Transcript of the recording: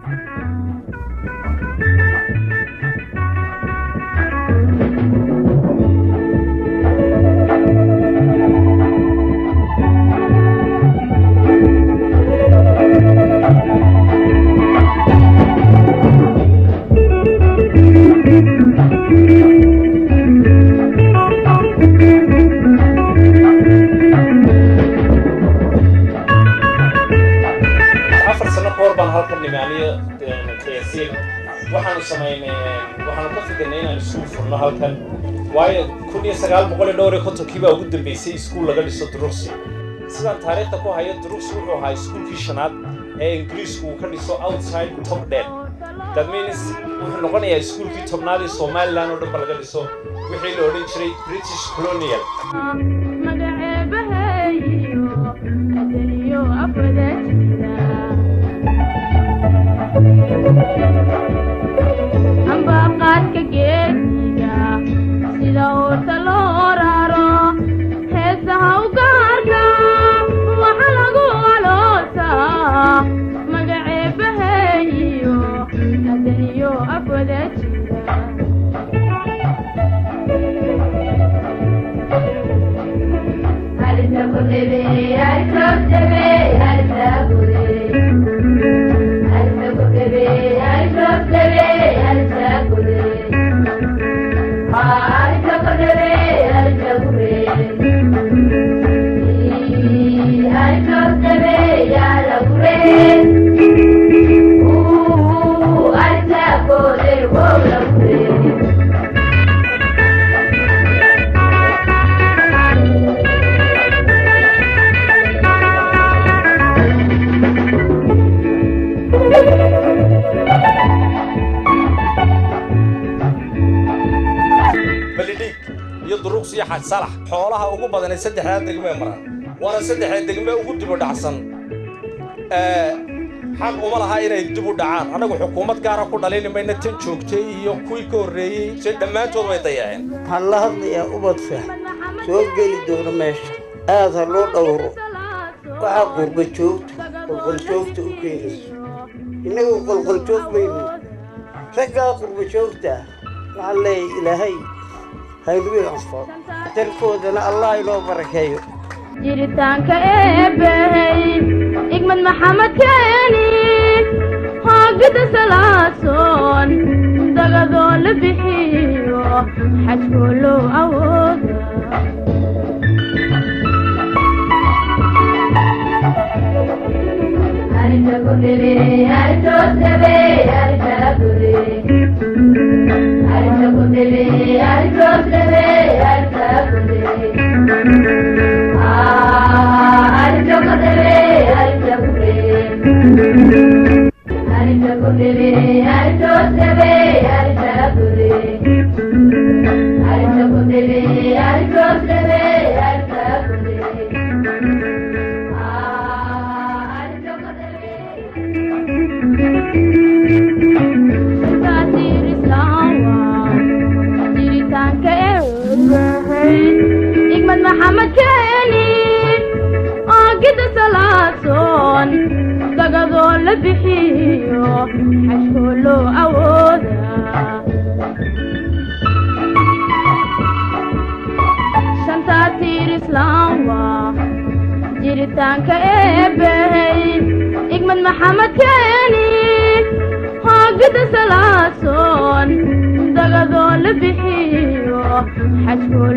4 sano ka hor baan halkan nimi aniyo Yaasiin. Waxaanu samaynay, waxaanu ka fikirnay inaan iskuul furno halkan, waayo 1954-kii baa ugu dambeysay iskuul laga dhiso Duruqsi. Sidaan taariikhda ku hayo, Duruqsi wuxuu ahaa iskuulkii shanaad ee Ingiriisku uu ka dhiso outside Togdheer. That means wuxuu noqonayaa iskuulkii 10aad ee Somaliland oo dhan ba laga dhiso, wixii la odhan jiray British colonial. Magaceebahayo adaniyo afwada jira ambaqaadka geediga, sida oorta loo raro, heesaha u gaarka waxa lagu aloosaa. Magaceebahayo adaniyo afwada jira. Balidhiig iyo Duruqsi iyo Xaaj Salax, xoolaha ugu badanay saddexdaa degmee maraan, waana saddexda degme ugu dib u dhacsan. Xaq uma laha inay dib u dhacaan. Annagu xukuumad gaara ku dhaliili mayna, tan joogtay iyo kuwii ka horreeyey se dhammaantood way dayaceen. Waxaan la hadlayaa ubadka soo geli doona meesha. Aad ha loo dhowro waxaa qurba joogta, qolqoljoogta u keenayso. Innagu qolqoljoog baynu. Raggaa qurba joogta ah waxaan leeyahay, Ilaahay haynugu anfaco, dalkoodana Allah inoo barakeeyo. Jiritaanka Eebbahey Igmad Maxamed keeni, hoogida salaasoon dagadoo la bixiyo, xajkoo loo awooda. Jiritaanka Eebbahey Igmad Maxamed keeni, oogida salaasoon dagadoo la bixiyo, xajkoo loo awooda. Shantaa tiir Islaam waa jiritaanka Eebbahey Igmad Maxamed keeni, hoogida salaasoon dagadoo la bixiyo, xajkoo